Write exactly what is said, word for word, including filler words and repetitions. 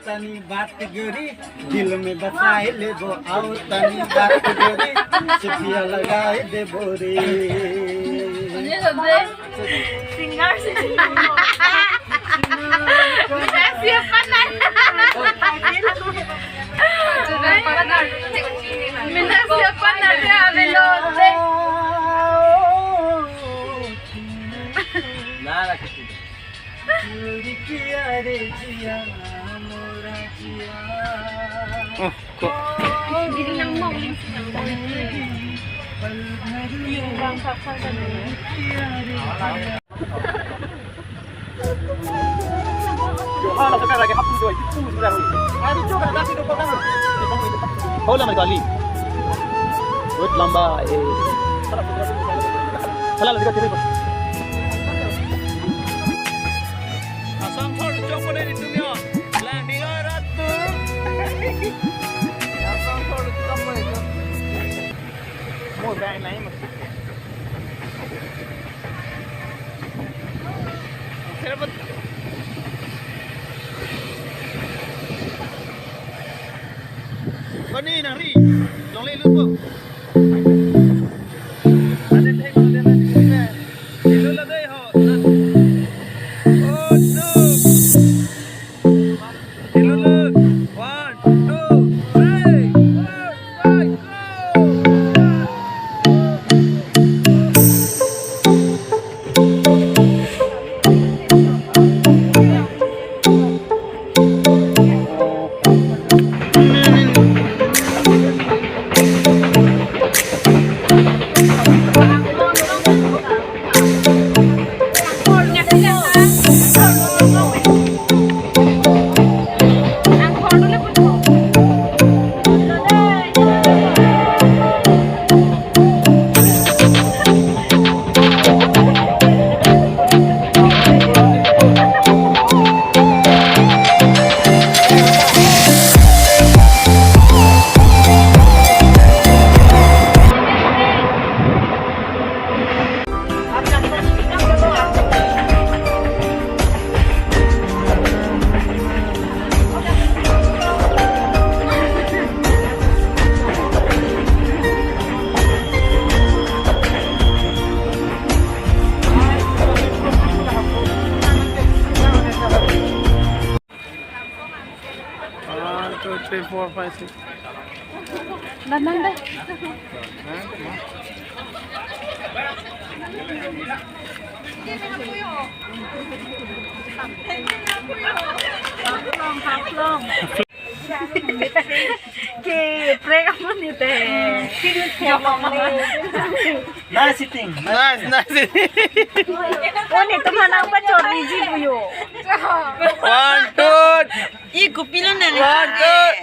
तनी बात गोरी, दिल में बसाए लेबो, आओ तनी बात गोरी, चुटिया लगाए देबो रे। Singer si. Mina siapa na? Mina siapa na dia velote. Nada que Oh, kok. Hola, Margali. Wait, lamba, eh. Hala, lagi kiri. Assam thor chok pade di tumyo. Landing arat tu. Assam thor chok pade tu. Mo bag nahi mo. Kani nangri. Longle lut po. Ade thek mo de na. Ilu la dei ho. Oh no. Ilu lut. One, two, three, four, five, go. One, two, three, four, five, six. Nang, nang, nang. Ke, prank apa ni teh? Nice sitting. Nice, nice sitting. Oh, netum aphan nangpachor-iji puyo. One, two. I kopilo nang. One, two.